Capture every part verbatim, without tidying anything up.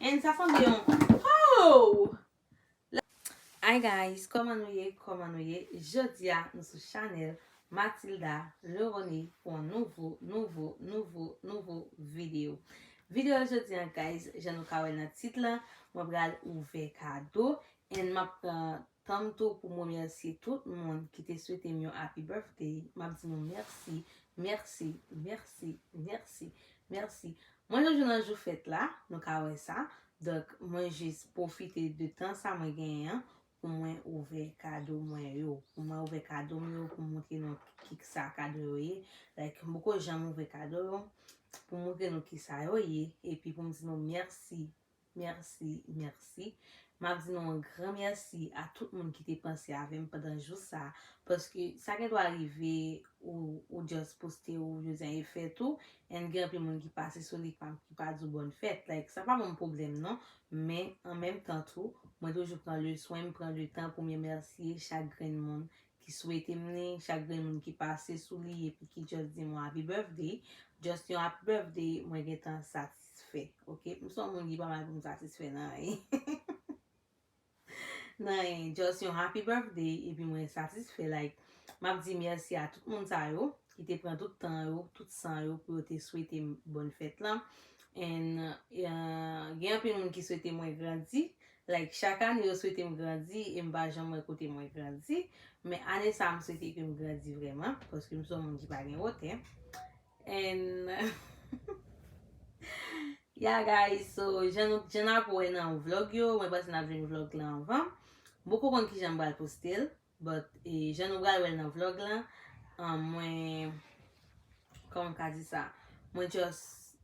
And sa sanble yon, oh! Hi guys, kòman nou ye? Kòman nou ye? Jodi a, nou sou chanèl Mathilda Leroné pou yon nouvo, nouvo, nouvo, nouvo videyo. Videyo jodi a, guys, jan nou ka wè nan tit lan, mwen pral ouvè kado, and m ap pran tan m tou pou m remèsye tout moun ki te swete m yon happy birthday. M ap di nou mèsi, mèsi, mèsi, mèsi, mèsi. Mwen toujou nan jou fèt la, nou ka wè sa. Donk, mwen jis pwofite de tan sa mwen genyen an pou mwen ouvè kado mwen yo. Pou mwen ouvè kado m yo, pou m montre nou kisa kado yo ye. Like, m poko janm ouvè kado yo. Pou m montre nou kisa yo ye. Epi pou m di nou mèsi, mèsi, mèsi. M ap di nou yon gran mèsi a tout moun ki te panse avè m pandan jou sa. Paske sa gen dwa rive ou, ou just poste ou jodi a e fèt ou, and gen anpil moun ki pase sou li ki pa, ki pa di w bòn fèt. Like, sa pa ban m pwoblèm non, men an menm tan tou, mwen toujou pran le swen, m pran le tan pou m remèsye chak grenn moun ki swete m li, chak grenn moun ki pase sou li epi ki just di m yon happy birthday. Just yon happy birthday, mwen gentan satisfè, oke? M se yon moun ki pa mal pou m satisfè nan anyen. Nan anyen, just yon happy birthday, epi mwen satisfè, like, m ap di mèsi a tout moun sa yo, ki te pran tout tan yo, tout san yo, pou yo te swete m bòn fèt lan. And, uh, gen anpil moun ki swete mwen grandi, like, chak ane yo swete m grandi, e m pa janm wè kote mwen grandi, men ane sa m swete ke m grandi vrèman, paske m se yon moun ki pa gen wotè. And, yeah, guys, so, jan nou, jan n ap wè nan vlog yo, mwen panse n ap jwenn vlog lan anvan. M poko konn kijan m pral poste l, but, e, jan nou pral wè l nan vlog lan, um, mwen, kòman m ka di sa? Mwen just,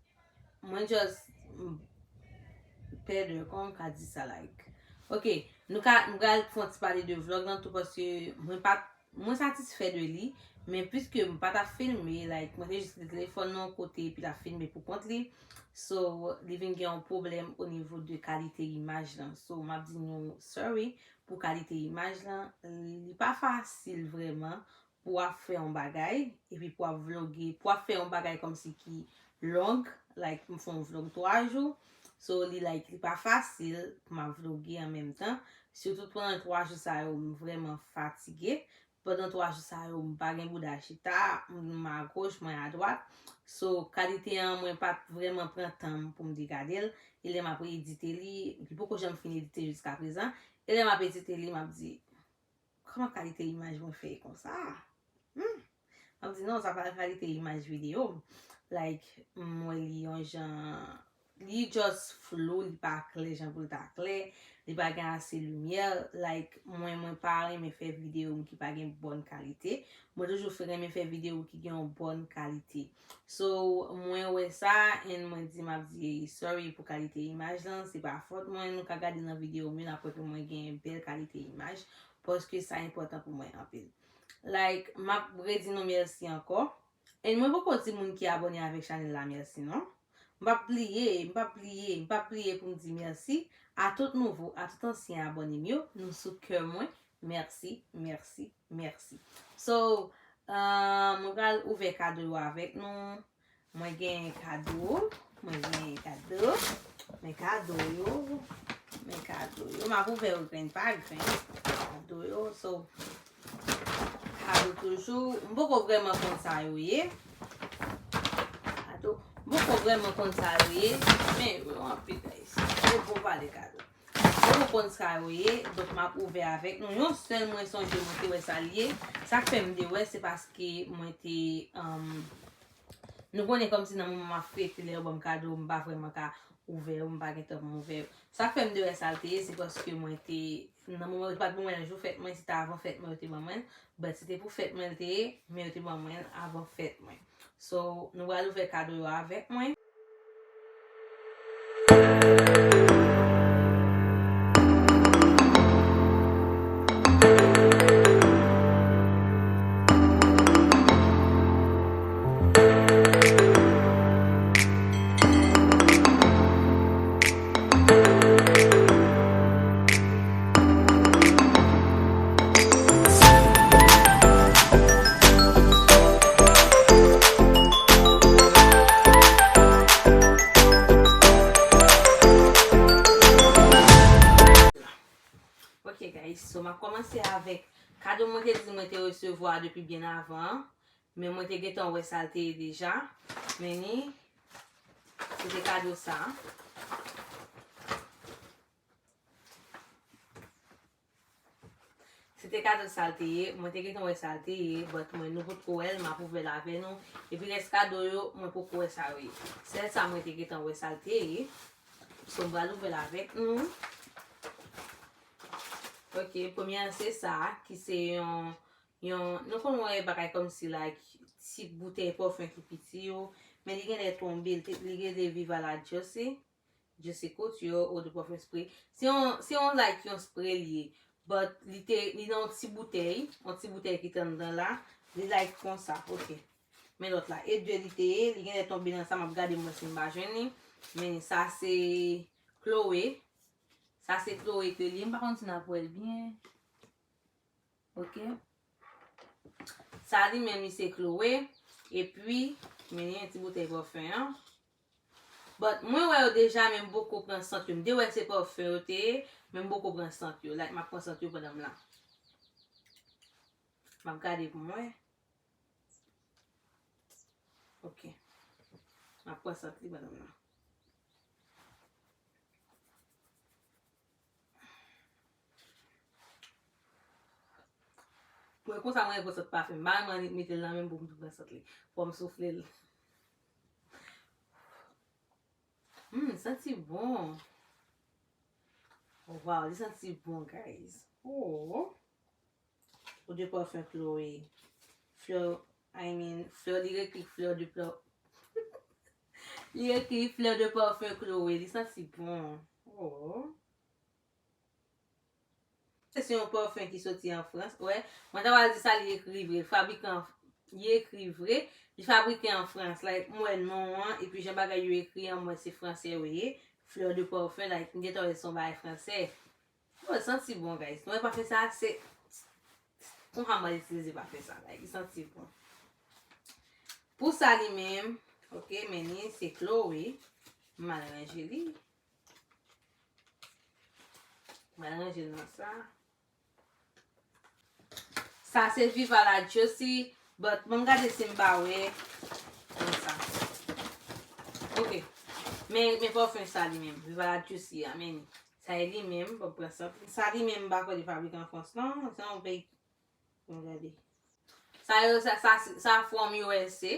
mwen just, m, pèdè, kòman m ka di sa, like? Ok, nou ka, m pral fè yon ti pale de vlog lan tou, paske mwen pa t Mwen satisfè de li, men piske m pa t ap filme, like, mwen te jis kite telefòn nan yon kote epi l ap filme pou kont li. So, li vin gen yon pwoblèm o nivo de kalite imaj lan. So, m ap di nou sorry pou kalite imaj lan. Li pa fasil vrèman pou w ap fè yon bagay, epi pou w ap vloge, pou w ap fè yon bagay kòmsi ki long, like, m fè yon vlog twa jou. So, li, like, li pa fasil pou m ap vloge an menm tan. Sitou pandan twa jou sa yo, m vrèman fatige. Pandan twa jou sa yo, m pa gen bouda chita, m agoch, mwen adwat. So, kalite an, mwen pa t vrèman pran tan m pou m te gade l. E lè m ap edite li, li poko janm fin edite jiskaprezan. E lè m ap edite li, m ap di, kòman kalite imaj mwen fè konsa? Hmm. M ap di, non, sa pa kalite imaj videyo m. Like, m wè li yon jan, li just flou, li pa klè jan pou l ta klè, li pa gen ase limyè. Like, mwen, mwen pa renmen fè videyo m ki pa gen bòn kalite. Mwen toujou fè, renmen fè videyo ki gen yon bòn kalite. So, mwen wè sa, and mwen di, m ap di sorry pou kalite imaj lan, se pa fòt mwen, nou ka gade nan videyo m yo, n ap wè ke mwen gen bèl kalite imaj, paske sa enpòtan pou mwen anpil. Like, m ap redi nou mèsi ankò. And mwen poko di moun ki abòne avèk chanèl la mèsi non. M p ap bliye, m p ap bliye, m p ap bliye pou m di mèsi a tout nouvo, a tout ansyen abòne m yo. Nou sou kè mwen. Mèsi, mèsi, mèsi. So, uh, mwen pral ouvè kado yo avèk nou. Mwen gen kado, mwen gen kado, men kado yo, men kado yo. M ap ouvè yo grenn pa grenn, kado yo. So, kado toujou, m poko vrèman konn sa yo ye. Kado, m poko vrèman konn sa yo ye, men yo anpil, guys. Yo bon valè kado. Mwen poko konn sa yo ye, donk m ap ouvè avèk nou. Yon sèl mwen sonje mwen te wè sa l ye. Sa k fè m te wè, se paske mwen te, um, nou konnen kòmsi nan moman m ap fete, lè yo ban m kado, m pa vrèman ka ouvè yo, m pa gen tan pou m ouvè yo. Sa k fè m te wè sa l te ye, se paske mwen te, nan moman, yo pa t ban mwen l jou fèt mwen, se te avan fèt mwen yo te ban mwen l. But se te pou fèt mwen l te ye, men yo te ban mwen l avan fèt mwen. So, nou pral ouvè kado yo avèk mwen. So, m ap kòmanse avèk kado mwen te di mwen te resevwa depi byen avan an. Men mwen te gentan wè sa l te ye deja. Men ni, se te kado sa. Se te kado sa l te ye. Mwen te gentan wè sa l te ye, but mwen nou potko wè l, m ap ouvè l avè nou. Epi rès kado yo, mwen poko wè sa yo ye. Sèl sa mwen te gentan wè sa l te ye. So, m pral ouvè l avèk nou. Ok, premye a se sa, ki se yon, yon, nou konn wè bagay kòmsi, like, ti boutèy pòfen ki piti yo, men li genlè tonbe, li te, li rele Viva la Juicy, Juicy Couture Eau de Parfum Spray. Se yon, se yon, like, yon spray li ye, but li te, li nan yon ti boutèy, yon ti boutèy ki te anndan la, li, like, konsa, ok. Men lòt la, e de li te ye, li genlè tonbe nan sa, m ap gade mwen si m pa jwenn li. Men sa se Chloé. Sa se Chloé ke li ye, m pa konn si n ap wè l byen. Ok. Sa li menm li se Chloé. Epi, men li yon ti boutèy pòfen an. But, mwen wè yo deja, men m poko pran sant yo. M te wè se pòfen yo te ye, men m poko pran sant yo. Like, m ap pran sant yo pandan m la. M ap gade pou mwen. Ok. M ap pran sant li pandan m la. Mwen konsa mwen pran sant pafen. M pa renmen annik mete l nan men m pou m tou pran sant li. Fò m soufle l. Hmm, santi bon. Wow, li santi bon, guys. Oh. Eau de parfum Chloé. Fleur, I mean, fleur, li ekri fleur de fleur. Li ekri fleur de parfum Chloé. Li santi bon. Oh. Se yon pòfen ki soti an Frans. Wè, mwen ta pral di sa li ekri vre. Fabrike an, li ekri vre. Li fabrike an Frans. Like, m wè non an, epi jan bagay yo ekri an, m wè se fransè yo ye. Fleur de parfum, like, m gentan wè se yon bagay fransè. Bon, santi bon, guys. Mwen pafen sa, se konsa mwen itilize pafen sa, like, li santi bon. Pou sa li menm, ok, men ni se Chloé. M al ranje li. M al ranje l nan sa. Sa se Viva la Juicy, but mwen gade si m pa wè nan sa. Ok. Men, men pòfen sa li menm. Viva la Juicy a, men sa e li menm, bon, pran sant li. Sa li menm, m pa kwè li fabrike an Frans, non. Se yon peyi. Mwen gade. Sa yo, sa, sa, sa from U S A.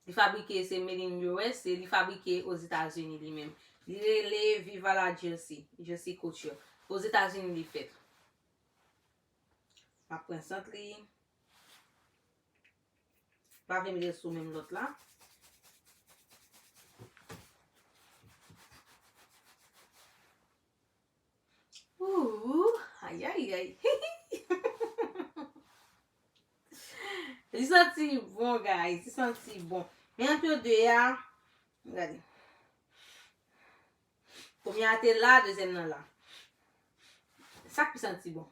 Li fabrike, se made in U S A. Li fabrike Ozetazini li menm. Li rele Viva la Juicy, Juicy Couture. Ozetazini li fèt. M ap pran sant li. Pa vle mete sou menm lòt la. Ooh, ay, ay, ay. Li santi bon, guys. Li santi bon. Men ant yo de a, gade. Premye a te la, dezyèm nan la. Sa k pi santi bon.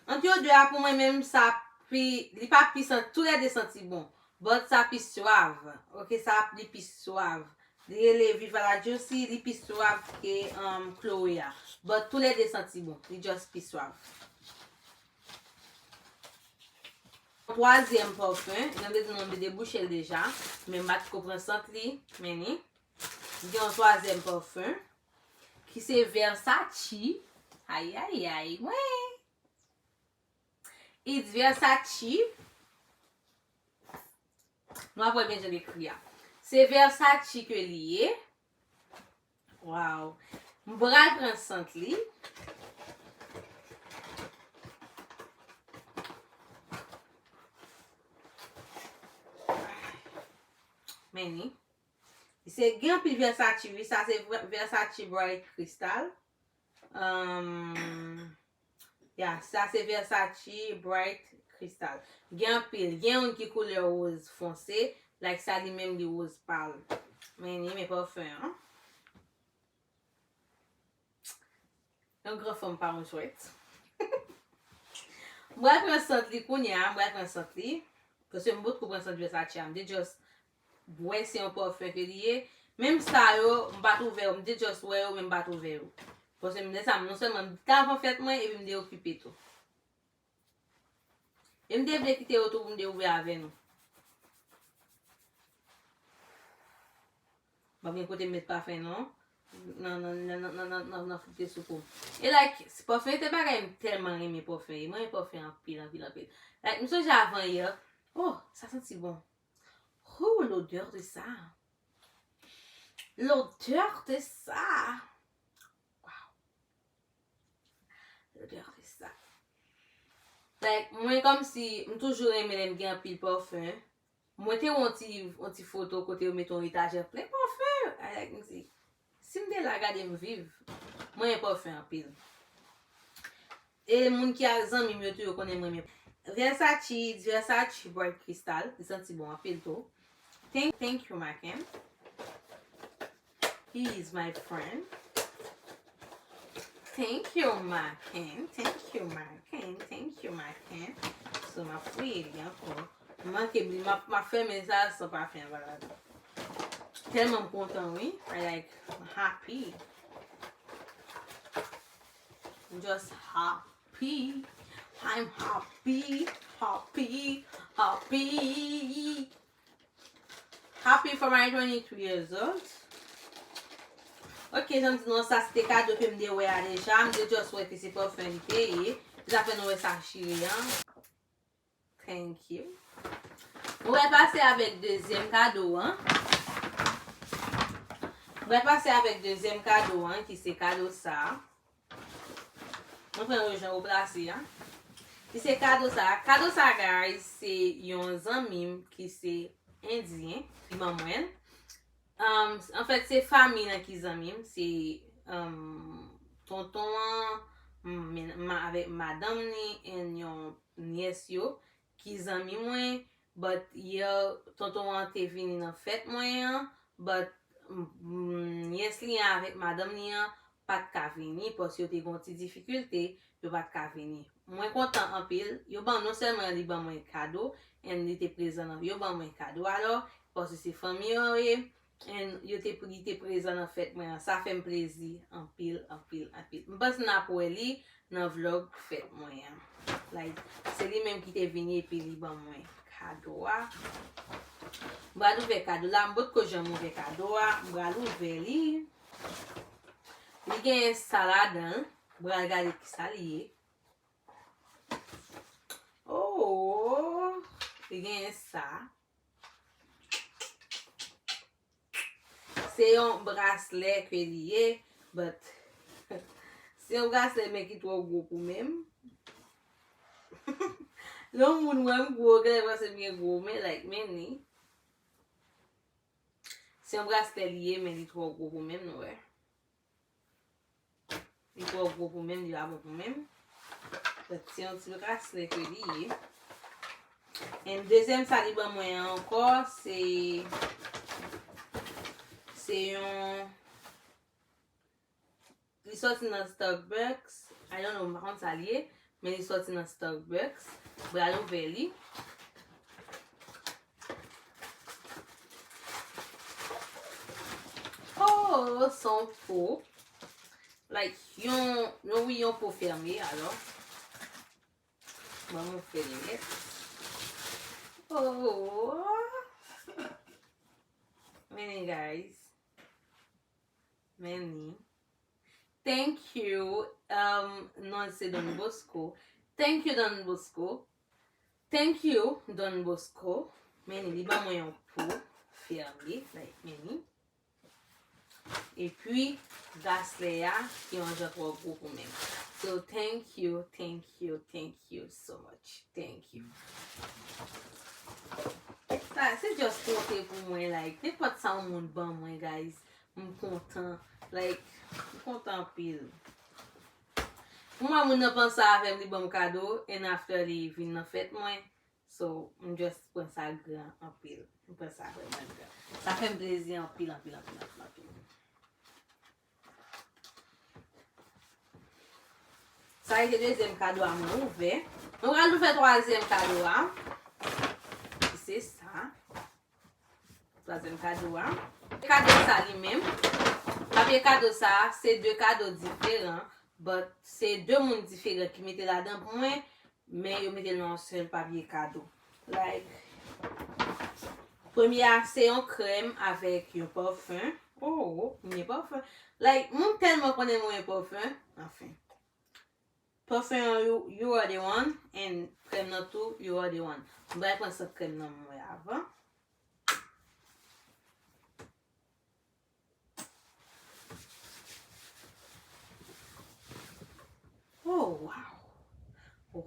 Ant yo de a, pou mwen menm, sa pi, li pa pi santi, toulède santi bon. But sa pi swav. Ok, sa li pi swav. Li rele Viva la Juicy, li pi swav ke, um, Chloé a. But toulède santi bon, li just pi swav. Twazyèm pòfen, jan m te di nou, m te debouche l deja, men m pa t ko pran sant li, men ni. Gen yon twazyèm pòfen, ki se Versace. Ay, ay, ay, mwen. It's Versace. Nou ap wè byen jan l ekri a. Se Versace ke li ye. Wow. M pral pran sant li. Men ni. Se gen anpil Versace, wi. Sa se Ver-, Versace Bright Crystal. Um, ya, sa se Versace Bright Crystal. Gen anpil. Gen youn ki koulè woz fonse. Like sa li menm li woz pal. Men ni, men pòfen an. Yon gran fanm pa yon jwèt. M pral pran sant li kounye a, m pral pran sant li. Paske m potko pran sant Versace a, m te just wè se yon pòfen ke li ye. Menm sa yo, m pa t ouvè yo, m te just wè yo, men m pa t ouvè yo. Paske m te sa, non sèlman m te avan fèt mwen, epi m te okipe tou. E m te vle kite yo tou pou m te ouvè avè nou. M pa gen kote m met pafen non. Nan, nan, nan, nan, nan, nan, nan, nan foute sou kou. E like, pafen te bagay m tèlman renmen pafen. Mwen renmen pafen anpil, anpil, anpil. Like, m sonje avan yè. Oh, sa santi bon. Oh, l'odeur de ça. L'odeur de ça. Wow. L'odeur de ça. Like, mwen kòmsi, m toujou renmen lè m gen anpil pafen. Mwen te wè yon ti, yon ti foto kote yo mete yon etajè plen pafen. I like, m di, si m te la gade m viv. Mwen renmen pafen anpil. E moun ki ak zanmi m yo tou, yo konnen mwen renmen. Versace, Versace Bright Crystal. Li santi bon anpil tou. Thank, thank you, Maken. He is my friend. Thank you, Maken. Thank you, Maken. Thank you, Maken. So, m ap fouye li ankò. M manke bri, m ap, m ap fèmen sa san pafen an pa ladan. Tèlman m kontan, wi. I like, I'm happy. I'm just happy. I'm happy, happy, happy. Happy for my twenty-three years old. Ok, jan m di nou, sa se te kado ke m te wè a deja. M te just wè ke se pafen li te ye. Se sa fè nou wè sa chire an. Thank you. Mwen pral pase avèk dezyèm kado an. Mwen pral pase avèk dezyèm kado an, ki se kado sa. Mwen pran yo jan yo plase a. Ki se kado sa. Kado sa, guys, se yon zanmi m ki se endyen, li ban mwen l. Um, anfèt, se fanmi nan ki zanmi m, se um, tonton an, m, m, avèk madanm ni, and yon nyès yo, ki zanmi mwen, but yè, tonton an te vini nan fèt mwen an, but m, m, nyès li an avèk madanm li an pa t ka vini, paske yo te gen yon ti difikilte, yo pa t ka vini. Mwen kontan anpil, yo ban, non sèlman li ban mwen kado, and li te prezan nan, yo ban mwen kado, alò, paske se fanmi yo ye, and yo te, li te prezan nan fèt mwen an. Sa fè m plezi anpil, anpil, anpil. M panse n ap wè li nan vlog fèt mwen an. Like, se li menm ki te vini epi li ban mwen kado a. M pral ouvè kado la, m potko janm ouvè kado a, m pral ouvè li. Li genyen sa ladan l, m pral gade kisa li ye. Oh, li genyen sa. Se yon braslè ke li ye, but se yon braslè men ki twò gwo pou men m. Lè yon moun wè m gwo, genlè panse m gen gwo men, like, men li. Se yon braslè li ye, men li twò gwo pou men m, nou wè. Li twò gwo pou men m, li pa bon pou men m. Donk, se yon ti braslè ke li ye. And dezyèm sa li ban mwen an ankò, se, se yon, li sòti nan Starbucks. I don't know, m pa konn sa li ye. Men li sòti nan Starbucks. Pral ouvè li. Oh, se yon po. Like, yon, yon, wi, yon po fèmen, alò. Ban mwen fè li nèt. Oh. Men li, guys. Men li. Thank you. Um, non, se Don Bosco. Thank you, Don Bosco. Thank you, Don Bosco. Men li ban mwen yon po fèmen, like, men li. Epi, braslè a, ki yon jan twò gwo pou men m. So, thank you, thank you, thank you so much. Thank you. Sa, se just konte pou mwen, like, nenpòt sa yon moun ban mwen, guys. M kontan. Like, m kontan anpil. Pou mwen, moun nan panse avè m, li ban m kado, and after li vin nan fèt mwen. So, m just pran sa gran anpil. M pran sa vrèman gran. Sa fè m plezi anpil, anpil, anpil, anpil, anpil. Sa rete dezyèm kado a mwen ouvè. Mwen pral ouvè twazyèm kado a. Ki se sa. Twazyèm kado a. Kado sa li menm, pa te kado sa, se de kado diferan, but se de moun diferan ki mete ladan pou mwen, men yo mete l nan yon sèl papye kado. Like, premye a, se yon krèm avèk yon pafen. Oh, mwen renmen pafen. Like, moun tèlman konnen mwen renmen pafen. Anfen. Pafen an, you, you are the one, and krèm nan tou, you are the one. Mwen pral pran sant krèm nan mwen avan. Oh, wow. Wow.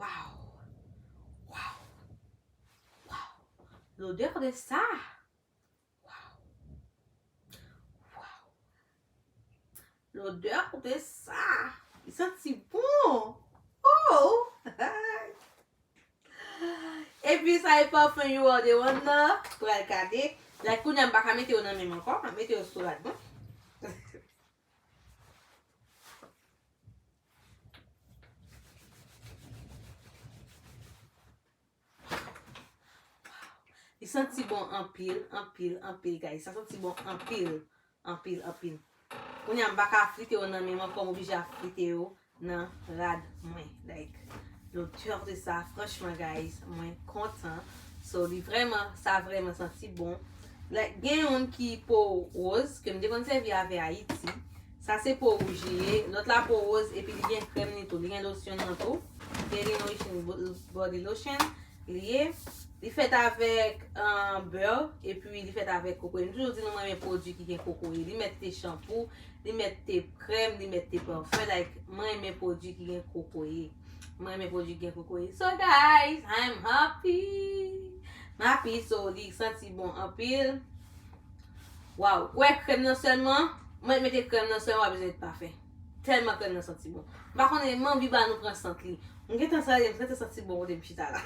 Wow. Wow. L'odeur de ça. Wow. Wow. L'odeur de ça. Li santi bon. Oh. Epi sa e pafen you are the one nan. Pral gade. Like, kounye a m pa ka mete yo nan men m ankò. M ap mete yo sou rad mwen. Li santi bon anpil, anpil, anpil, guys. Sa santi bon anpil, anpil, anpil. Kounye a m pa ka frite yo nan men m ankò, m oblije ap frite yo nan rad mwen. Like, l'odeur de ça, franchman, guys, mwen kontan. So, li vrèman, sa vrèman santi bon. Like, gen youn ki po woz, ke m te konn sèvi avè Ayiti. Sa se po wouj li ye. Lòt la po woz, epi li gen krèm li tou. Li gen losyon nan tou. Daily Nourishing bo-, Body Lotion li ye. Li fèt avèk, ah, bè, epi li fèt avèk kokoye. M toujou di nou mwen renmen pwodui ki gen kokoye. Li mèt te chanpou, li mèt te krèm, li mèt te pafen. Like, mwen renmen pwodui ki gen kokoye. Mwen renmen pwodui ki gen kokoye. So, guys, I'm happy. M happy, so li santi bon anpil. Waw, ou wè krèm nan sèlman, mwen mete krèm nan sèlman, pa bezwen met pafen. Tèlman krèm nan santi bon. M pa konnen, m anvi ba nou pran sant li. M gentan salye, m gentan santi bon kote m chita la.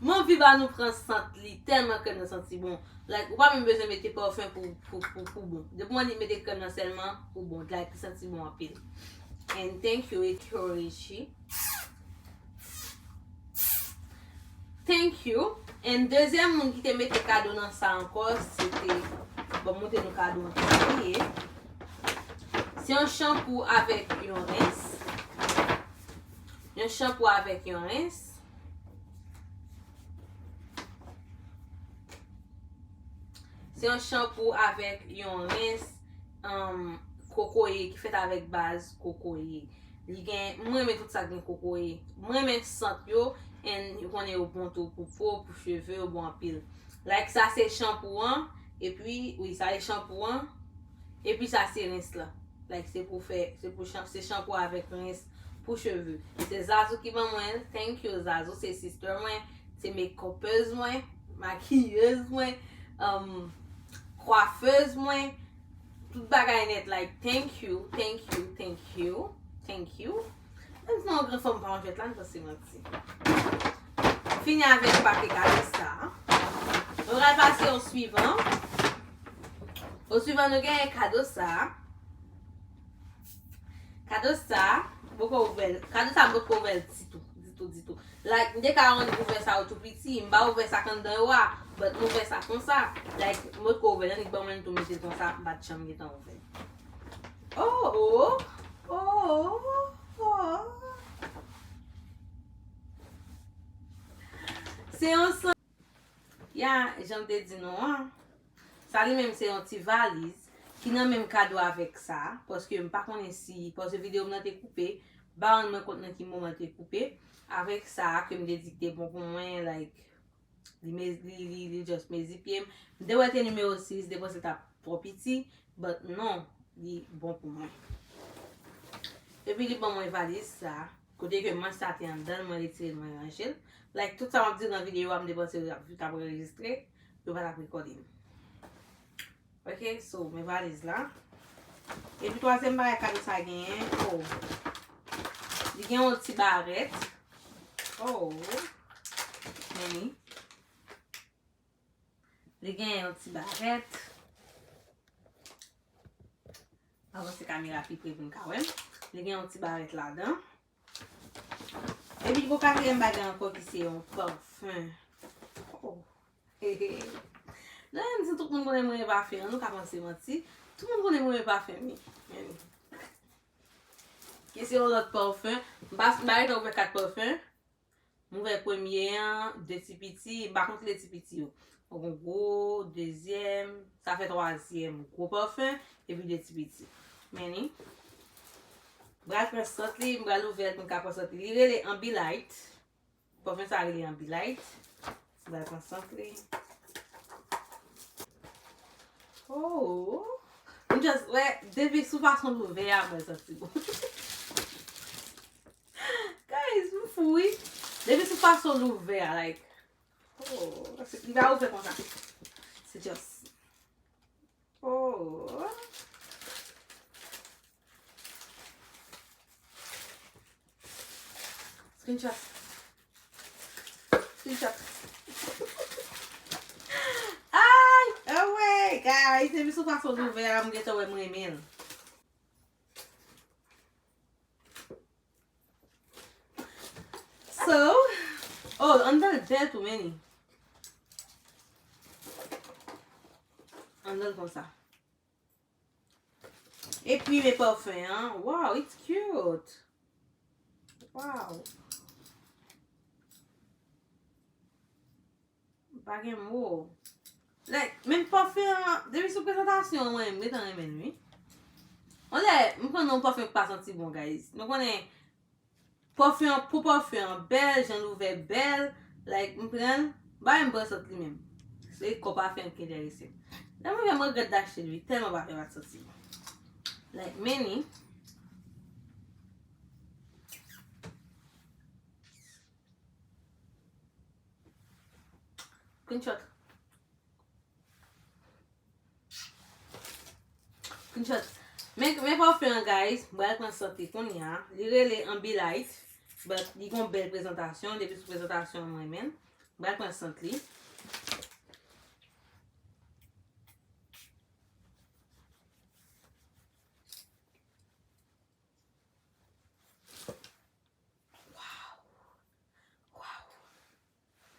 M anvi ba nou pran sant li, tèlman krèm nan santi bon. Like, ou pa menm bezwen mete pafen pou, pou, pou, pou bon. Depi w annik mete krèm nan sèlman, ou bon. Like, li santi bon anpil. And thank you, Eco Richie. Thank you. And dezyèm moun ki te mete kado nan sa ankò, se te, bon, montre nou kado an ki ye. Se yon chanpou avèk yon rens. Yon chanpou avèk yon rens. Se yon chanpou avèk yon rens, um, kokoye, ki fèt avèk baz kokoye. Li gen, mwen renmen tout sa k gen kokoye. Mwen renmen sant yo, and ou konnen yo bon tou pou po, pou cheve, yo bon anpil. Like, sa se chanpou an, epi, wi, sa se chanpou an, epi sa se rens lan. Like, se pou fè, se pou chan-, se chanpou avèk rens pou cheve. Se Zazou ki ban mwen l. Thank you, Zazou. Se sister mwen, se makeupèz mwen, makiyèz mwen, um, kwafèz mwen. Tout bagay nèt, like, thank you, thank you, thank you, thank you. Menm si nou yon gran fanm pa yon jwèt la, nou panse manti. Fini avèk pake kado sa. Nou pral pase o swivan. O swivan, nou genyen kado sa. Kado sa, m poko ouvè l. Kado sa, m poko ouvè l ditou, ditou, ditou. Like, m te ka annik ouvè sa yo tou piti, m pa ouvè sa k anndan yo a, but m ouvè sa konsa. Like, m poko ouvè l, annik ban mwen l tou, m mete l konsa, m pa t janm gentan ouvè l. Oh, oh, oh, oh. Se yon san-, ya, jan m te di nou an, sa li menm se yon ti valiz ki nan menm kado avèk sa, paske m pa konnen si, paske videyo m nan te koupe, m pa rann mwen kont nan ki moman l te koupe, avèk sa ke m te di ki te bon pou mwen, like, Li, me-, li, li, li just mezi pye m. M te wè te nimewo sis, m te panse l t ap twò piti, but non, li bon pou mwen. Epi li ban mwen valiz sa, kote ke manch sa te anndan l, mwen retire l, mwen ranje l. Like, tout sa m ap di nan videyo a, m te panse yo t ap, t ap anrejistre, yo pa t ap rekòde m. Ok, so, men valiz la. Epi twazyèm bagay kado sa genyen, oh. Li gen yon ti barèt. Oh. Men li. Li gen yon ti barèt. Avanse kamera pi pre pou n ka wè. Li gen yon ti barèt ladan. Epi li gen yon katriyèm bagay ankò ki se yon pafen. Oh. Lè m di tout moun konnen mwen renmen pafen an, nou ka panse manti. Tout moun konnen mwen renmen pafen, wi. Men, ki se yon lòt pafen. M pa, m pa gentan ouvè kat pafen. M ouvè premye an, de ti piti, m pa konte ti piti yo. Yon gwo, dezyèm, sa fè twazyèm gwo pafen, epi de ti piti. Men ni, m pral pran sant li, m pral ouvè l pou n ka pran sant li. Li rele Ambilight. Pafen sa rele Ambilight. M pral pran sant li. Oh! M just, wè, depi sou fason l ouvè a, mwen santi bon. Guys, m fou, wi. Depi sou fason l ouvè a, like, oh, li pa ouvè konsa. Se just, oh. Screenshot. Screenshot. Ay, anmwey, guys, depi sou fason l ouvè a, m gentan wè m renmen l. So, oh, anndan l bèl tou, men ni. Anndan l konsa. Epi men pafen an. Wow, it's cute. Wow. Pa gen mo. Like, men pafen an, depi sou prezantasyon an, mwen, m gentan renmen l, wi. On lè, m konn yon pafen k pa santi bon, guys. Nou konnen, pafen an, pou pafen an bèl, jan l ouvè bèl, like, m pran l, m pa menm pran sant li menm. Se kò pafen an ki enterese m. Lè m ouvè, m regrèt achte l, wi, tèlman pafen an pa t santi bon. Like, men ni. Screenshot. Screenshot. Men, men pafen an, guys, m pral pran sant li kounye a. Li rele Ambilight, but li gon bèl prezantasyon, depi sou prezantasyon an m renmen l. M pral pran sant li. Wow! Wow!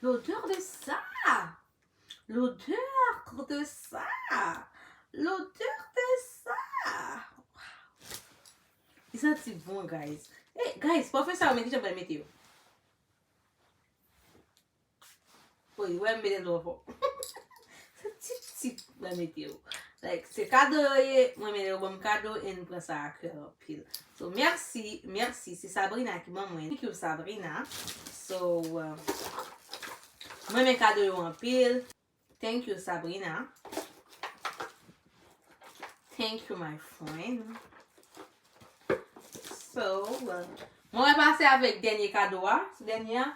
L'odeur de ça! L'odeur de ça! L'odeur de ça! Wow! Li santi bon, guys. Hey, guys, pafen sa yo, men kijan m pral mete yo? Wi, wè, m mete l twò fò. Se ti, ti, mwen mete yo. Like, se kado yo ye, mwen mete yo ban m kado, e m pran sa a kè anpil. So, mèsi, mèsi. Se Sabrina ki ban mwen. Thank you, Sabrina. So, uh, mwen renmen kado yo anpil. Thank you, Sabrina. Thank you, my friend. So, uh, mwen pase avèk dènye kado a. Sou dènye a,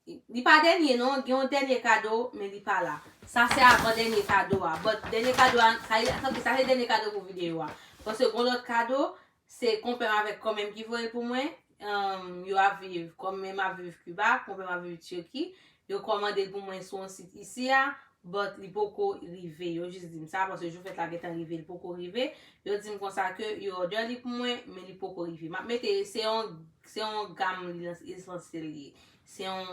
li pa dènye non, gen yon dènye kado, men li pa la. Sa se avan dènye kado a. But dènye kado a, sa, sa, sa se dènye kado pou videyo a. Paske gon lòt kado, se konpè m avèk kòmè m ki voye l pou mwen. Um, yo ap viv, kòmè m ap viv Kiba, konpè m ap viv Tiki. Yo kòmande l pou mwen sou yon sit isi a, but li poko rive. Yo jis di m sa, paske jou fèt la gentan rive, li poko rive. Yo di m konsa ke yo order li pou mwen, men li poko rive. M ap mete, se yon, se yon gam lwil esansyèl li ye. Se yon,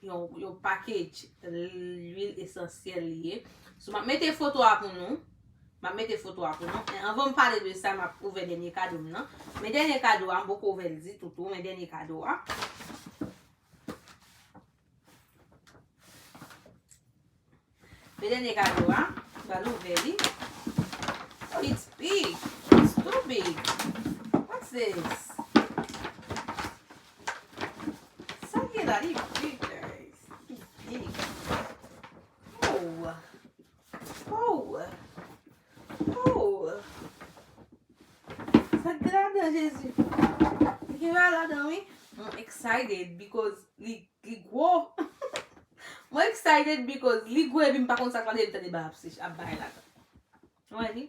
yon, yon package lwil esansyèl li ye. So, m ap mete foto a pou nou. M ap mete foto a pou nou. E anvan m pale de sa, m ap ouvè dènye kado m nan. Men dènye kado a, m poko ouvè l ditou tou, men dènye kado a. Men dènye kado a, m pral ouvè li. Oh, it's big. It's too big. What's this? Sa ki la, li big, guys. Li big. Oh. Oh. Oh. Sa k gen ladan, Jezi? Li gen bagay ladan, wi. I'm excited because li, li gwo. Mwen excited because li gwo epi m pa konn sa k ladan, epi tande bagay ap se, ap bagay ladan. Ou wè li?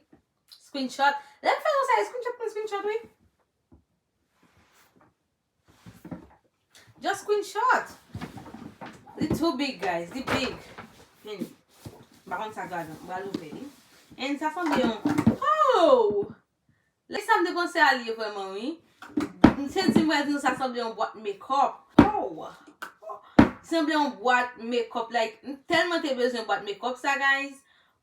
Screenshot. Lè m fè yon sa, screenshot, pran screenshot, wi. Just screenshot. Li too big, guys. Li big. Men, m pa konn sa k ladan. M pral ouvè li. And sa sanble yon, oh! Lè sa m te panse a li ye vrèman, wi. M santi m pral di nou sa sanble yon bwat makeup. Oh! Oh! Sanble yon bwat makeup, like, m tèlman te bezwen bwat makeup sa, guys.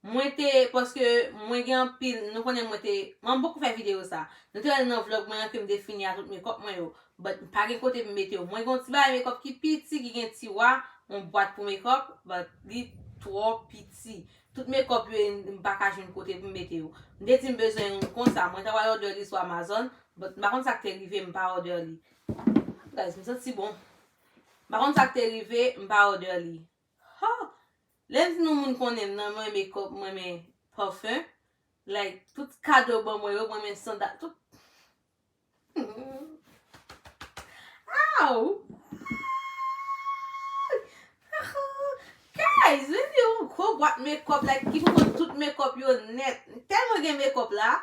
Mwen te, paske mwen gen anpil, nou konnen mwen te, mwen poko fè videyo sa. Nou te wè nan vlog mwen an ke m te fini a tout makeup mwen yo. But m pa gen kote pou m mete yo. Mwen gen yon ti bagay makeup ki piti, ki gen tiwa, yon bwat pou makeup, but li twò piti. Tout makeup yo, m pa ka jwenn kote pou m mete yo. M te di m bezwen youn konsa. Mwen ta pral order li sou Amazon, but m pa konn sa k te rive, m pa order li. Guys, m santi bon. M pa konn sa k te rive, m pa order li. Ha! Lè m di nou moun konnen m nan, mwen renmen makeup, mwen renmen pafen. Like, tout kado ban mwen yo, mwen renmen sandal, tout. Aw! Guys, mwen di yon gwo bwat makeup, like, ki pou konn tout makeup yo nèt. Tèlman gen makeup la,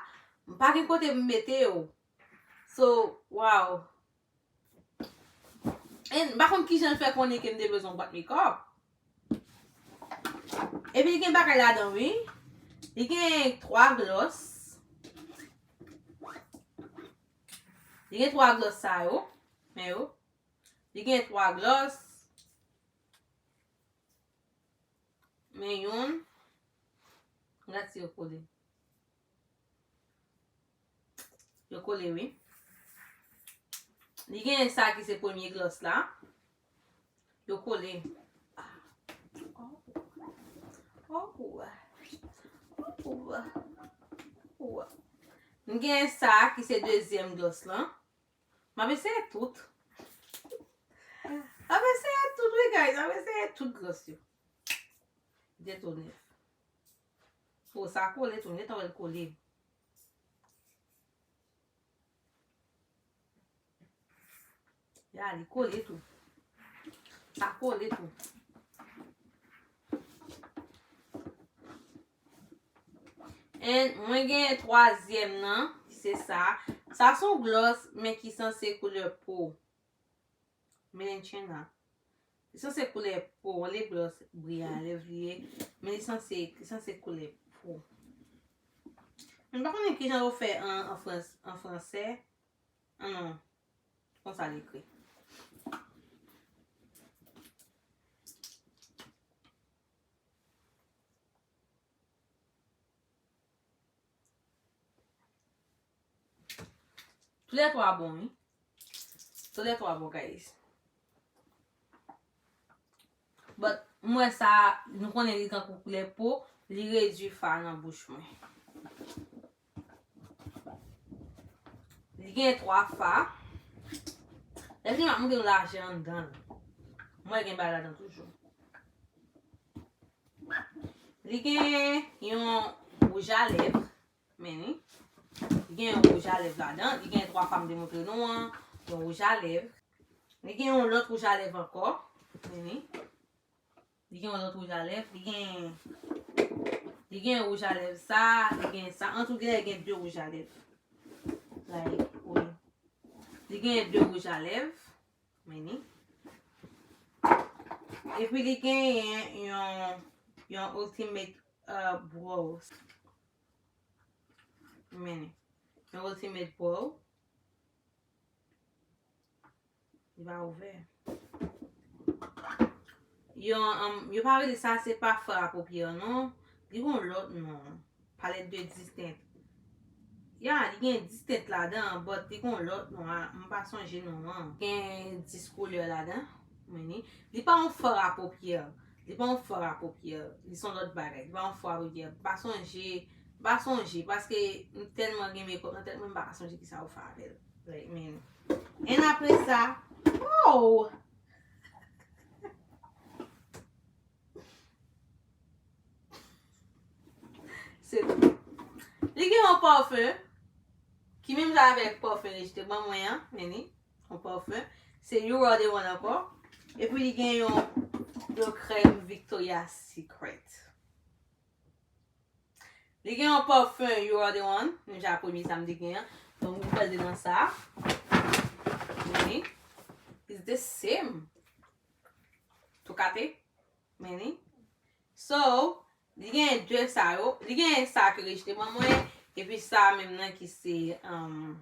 m pa gen kote m mete yo. So, wow. E m pa konn kijan l fè konnen ke m te bezwen yon bwat makeup. Epi li gen bagay ladan, wi. Li gen twa gloss. Li gen twa gloss sa yo. Men yo. Li gen twa gloss. Men youn. Gad si yo kole. Yo kole, wi. Li gen sa ki se premye gloss la. Yo kole. Oh, oh, oh, oh. M gen sa ki se dezyèm gloss lan. M ap eseye tout. M ap eseye tout, wi, guys. M ap eseye tout gloss yo. Detone. Oh, sa kole tou, m gentan wè l kole. Ya, li kole tou. Sa kole tou. And mwen gen twazyèm nan, se sa. Sa se yon gloss, men ki sanse koulè po. Melenchina. Li sanse koulè po, lip gloss briyan, lè vliye. Men li sanse, li sanse koulè po. M pa konnen kijan yo fè an, an frans-, an fransè. Ah non. Konsa li ekri. Toulètwa bon, wi. Toulètwa bon, guys. But, m wè sa, nou konnen li tankou koulè po, li redui fa nan bouch mwen. Li gen twa fa. Lè fini, m ap montre nou lajè anndan l. M wè gen bagay ladan toujou. Li gen yon wouj a lèv. Men li. Li gen yon wouj a lèv ladan. Li gen twa fa m te montre nou an. Yon wouj a lèv. Li gen yon lòt wouj a lèv ankò. Men li. Li gen yon lòt wouj a lèv. Li gen, li gen wouj a lèv sa. Li gen sa. An tou gen, li gen de wouj a lèv. Like, wi. Li gen de wouj a lèv. Men li. Epi li genyen yon, yon Ultimate, uh, Brow. Men li. Yon Ultimate Brow. Li pa ouvè. Yo, um, yo pa rele sa, se pa fard à paupières, non. Li gon lòt non. Palette de dix teintes. Ya, li gen dix teintes ladan, but li gon lòt non, a, m pa sonje non an. Gen dix koulè ladan. Men li. Li pa yon fard à paupières. Li pa yon fard à paupières. Li se yon lòt bagay. Li pa yon fard à paupières. M pa sonje, m pa sonje, paske m tèlman gen makeup nan tèt mwen, m pa ka sonje kisa yo fè avè l. Like, men. And apre sa, oh! Se tou. Li gen yon pafen ki menm jan avèk pafen li te ban mwen an, men li, yon pafen. Se You Are The One ankò. Epi li gen yon, yon krèm Victoria's Secret. Li gen yon pafen You Are The One, menm jan premye sa m te gen an. Donk, m pral de nan sa. Men li, it's the same. Tou kate. Men li. So, li gen de sa yo. Li gen sa ki rejte ban mwen. Epi sa menm nan ki se, um,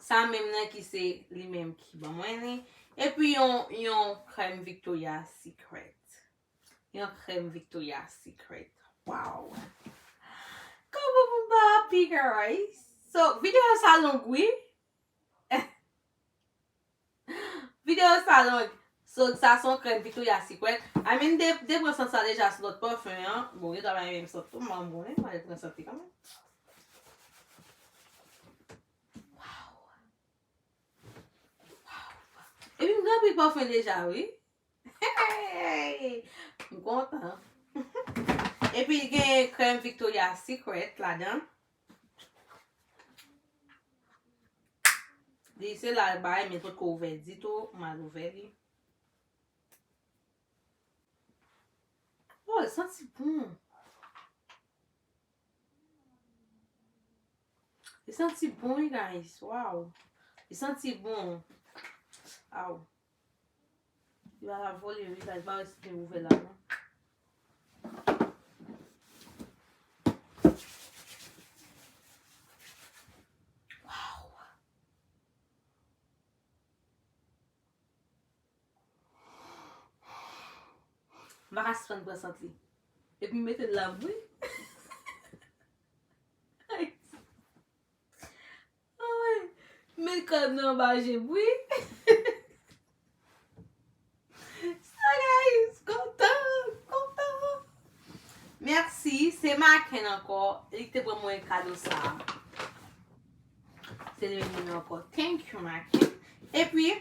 sa menm nan ki se li menm ki ban mwen li. Epi yon, yon krèm Victoria's Secret. yon krèm Victoria's Secret. Wow! Kòman pou m pa happy, guys? So, videyo sa long, wi. Videyo sa long. So, sa se yon krèm Victoria's Secret. I mean, de, de pran sant sa deja sou lòt pafin an. Bon, gen dwa pa renmen sant tou, men bon, mwen pral pran sant li kanmenm. Wow! Wow! Epi m gen anpil pafin deja, wi. Hey! M kontan. Epi gen krèm Victoria's Secret ladan. Li se la bay, men potko ouvè ditou, m al ouvè li. Oh, li santi bon. Li santi bon, wi, guys. Wow. Li santi bon. Aw. Li pa la vole, wi, guys. Pa wè si te ouvè la, non. Wow. M pa ka sispann pran sant li. Epi m mete l la, wi. Ay. Ay. Met krèm nan anba je m, wi. So, guys, kontan, kontan. Mèsi, se Maken ankò. Li te ban mwen kado sa a. Se li menm li ankò. Thank you, Maken. Epi,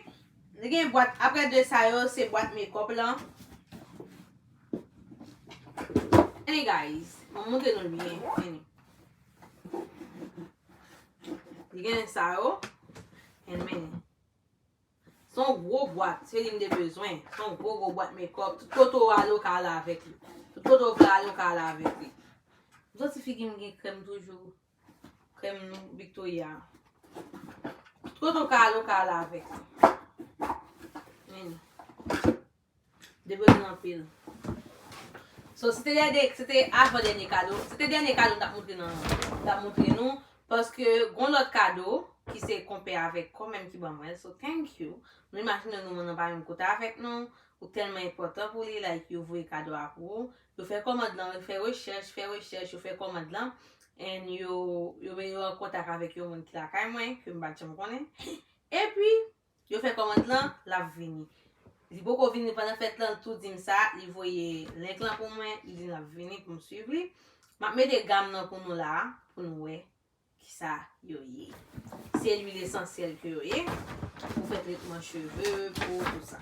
li gen bwat, apre de sa yo, se bwat makeup lan. Anyway, guys, mwen montre nou l byen. Vini. Li gen sa yo. And men. Se yon gwo bwat, se li m te bezwen. Se yon gwo, gwo bwat makeup. Tout kote w ale, w ka ale avèk li. Tout kote w vle ale, w ka ale avèk li. M santi figi m gen krèm toujou. Krèm Victoria. Tout kote w ka ale, w ka ale avèk li. Men. Depoze l anpil. So, se te dènye, se te avan dènye kado. Se te dènye kado m t ap montre nan, m t ap montre nou. Paske gon lòt kado ki se konpè avèk kò menm ki ban mwen l. So, thank you. Nou imajine nou moun nan pa menm kote avèk nou. Ou tèlman enpòtan pou li, like, yo voye kado a pou ou. Yo fè kòmand lan, yo fè rechèch, fè rechèch, yo fè kòmand lan. And yo, yo, yo an kontak avèk yon moun ki lakay mwen, ke m pa t janm konnen. Epi, yo fè kòmand lan, l ap vini. Li poko vini pandan fèt lan, l tou di m sa, li voye link lan pou mwen, li di l ap vini pou m swiv li. M ap mete gam nan pou nou la a, pou nou wè kisa yo ye. Se lwil esansyèl ke yo ye, pou fè tretman cheve, po, tout sa.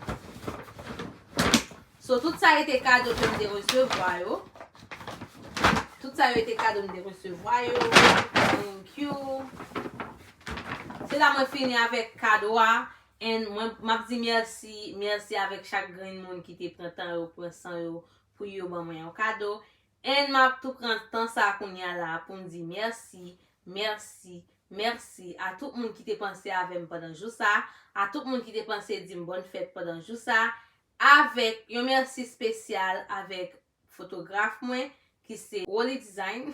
So, tout sa yo te kado ke m te resevwa yo. Tout sa yo te kado m te resevwa yo. Thank you. Se la mwen fini avèk kado a. And mwen, m ap di mèsi, mèsi avèk chak grenn moun ki te pran tan yo, pran san yo pou yo ban mwen yon kado. And m ap tou pran tan sa kounye a la pou m di mèsi, mèsi, mèsi a tout moun ki te panse avè m pandan jou sa, a tout moun ki te panse di m bòn fèt pandan jou sa, avèk yon mèsi espesyal avèk fotograf mwen, ki se Rolly Design,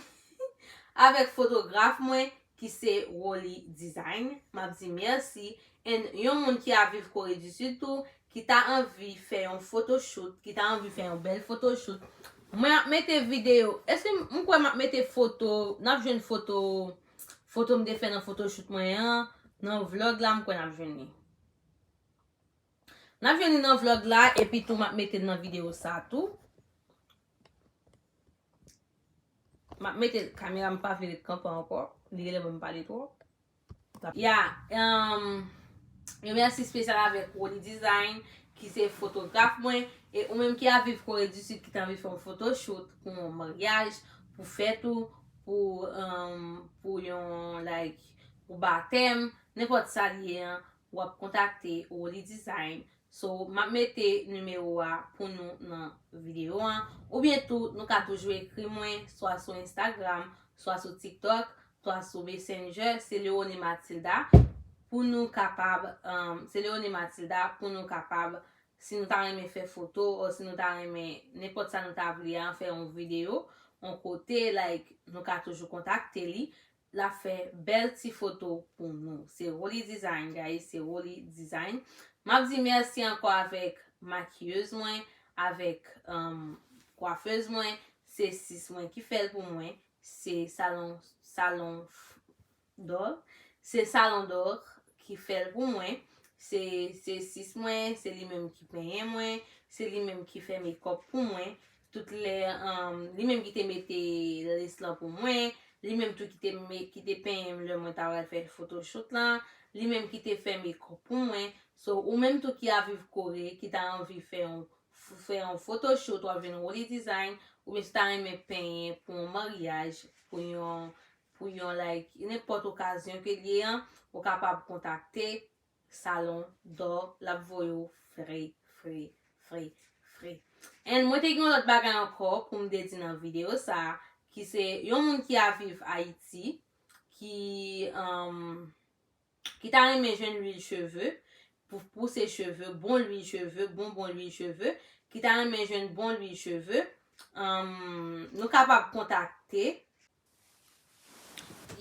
avèk fotograf mwen, ki se Rolly Design. M ap di mèsi. And yon moun ki ap viv Kore di Sid tou, ki ta anvi fè yon photoshoot, ki ta anvi fè yon bèl photoshoot. Mwen ap mete videyo. Èske m, m kwè m ap mete foto, n ap jwenn foto, foto m te fè nan photoshoot mwen an, nan vlog la, m kwè n ap jwenn li. N ap jwenn li nan vlog la, epi tou m ap mete l nan videyo sa tou. M ap mete kamera m pa vle ret kanpe ankò. Li genlè ban m pale twòp. Ya, um, yon mèsi espesyal avèk Rolly Design, ki se fotograf mwen. E ou menm ki ap viv Kore di Sid, ki ta anvi fè yon photoshoot pou yon maryaj, pou fèt ou, pou, um, pou yon, like, pou batèm, nenpòt sa li ye an, w ap kontakte Rolly Design. So, m ap mete nimewo a pou nou nan videyo an. Oubyen tou, nou ka toujou ekri mwen, swa sou Instagram, swa sou TikTok, swa sou Messenger, se Leonie Mathilda, pou nou kapab, um, se Leonie Mathilda, pou nou kapab, si nou ta renmen fè foto, ou si nou ta renmen nenpòt sa nou ta vle a, fè yon videyo, yon kote, like, nou ka toujou kontakte li. L ap fè bèl ti foto pou nou. Se Rolly Design, guys, se Rolly Design. M ap di mèsi ankò avèk makiyez mwen, avèk, um, kwafèz mwen, se sis mwen ki fè l pou mwen, se salon, salon dò, se salon dò ki fè l pou mwen, se, se sis mwen, se li menm ki penyen mwen, se li menm ki fè mekòp pou mwen, tout lè, um, li menm ki te mete lès lan pou mwen, li menm tou ki te, me, ki te penyen m lè mwen ta pral fè photoshoot lan, li menm ki te fè mekòp pou mwen. So, ou menm tou ki ap viv Kore, ki ta anvi fè yon, fè yon photoshoot, w ap jwenn Woli Design, oubyen si w ta renmen penyen pou yon maryaj, pou yon, pou yon, like, nenpòt okazyon ke l ye an, ou kapab kontakte salon dò, l ap voye w fre, fre, fre, fre. And mwen te gen yon lòt bagay ankò pou m te di nan videyo sa a, ki se yon moun ki ap viv Ayiti, ki, um, ki ta renmen jwenn lwil cheve, pou pouse cheve, bon lwil cheve, bon, bon lwil cheve, ki ta renmen jwenn bon lwil cheve, um, nou kapab kontakte.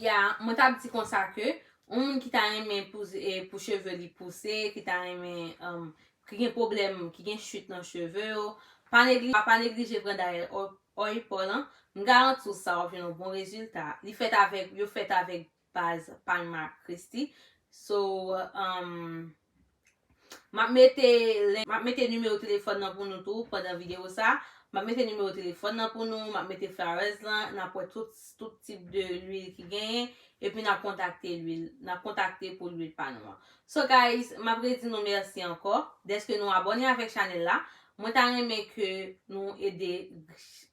Ya, mwen t ap di konsa ke yon moun ki ta renmen pou, e, pou cheve li pouse, ki ta renmen, um, ki gen pwoblèm, ki gen chit nan cheve yo, pa negli-, pa neglije pran Dayèl Oil Pò lan. M garanti w sa, w ap jwenn yon bon rezilta. Li fèt avèk, yo fèt avèk baz Palma Christi. So, um, m ap mete len-, m ap mete nimewo telefòn nan pou nou tou pandan videyo sa. M ap mete nimewo telefòn nan pou nou, m ap mete flyers lan, n ap wè tout, tout tip de lwil ki genyen, epi n ap kontakte lwil, n ap kontakte pou lwil pa nou an. So guys, m ap redi nou mèsi ankò dèske nou abòne avèk chanèl la. Mwen ta renmen ke nou ede,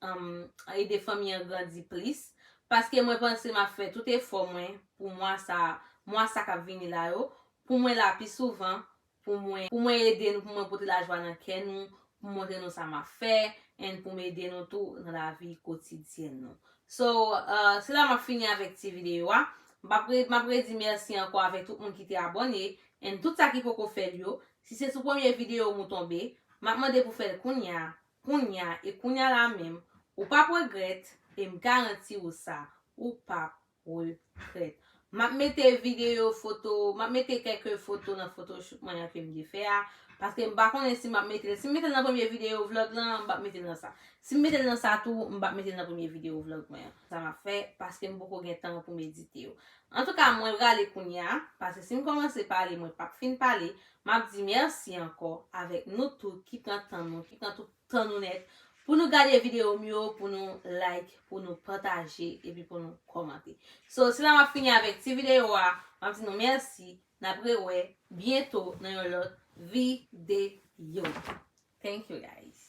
um, ede fanmi an grandi plis, paske mwen panse m ap fè tout efò mwen pou mwa sa, mwa sa k ap vini la yo, pou mwen la pi souvan, pou mwen, pou mwen ede nou, pou mwen pote lajwa nan kè nou, pou montre nou sa m ap fè, and pou m ede nou tou nan lavi kotidyèn nou. So, uh, se la m ap fini avèk ti videyo a. M ap re-, m ap redi mèsi ankò avèk tout moun ki te abòne, and tout sa ki poko fè l yo. Si se sou premye videyo m ou tonbe, m ap mande pou fè l kounya, kounya, e kounya la menm. Ou p ap regrèt, e m garanti ou sa, ou p ap regrèt. M ap mete videyo, foto, m ap mete kèk foto nan photoshoot mwen an ke m te fè a, paske m pa konnen si m ap mete l. Si m mete l nan premye videyo vlog lan, m p ap mete l nan sa. Si m mete l nan sa tou, m p ap mete l nan premye videyo vlog mwen an. Sa m ap fè, paske m poko gen tan pou m edite yo. Antouka, mwen prale kounya, paske si m kòmanse pale, mwen p ap fin pale. M ap di mèsi ankò avèk nou tout ki pran tan nou, ki pran tout tan nou nèt pou nou gade videyo m yo, pou nou like, pou nou pataje, epi pou nou kòmante. So, se la m ap fini avèk ti videyo a. M ap di nou mèsi. N ap rewè byento nan yon lòt videyo. Thank you, guys.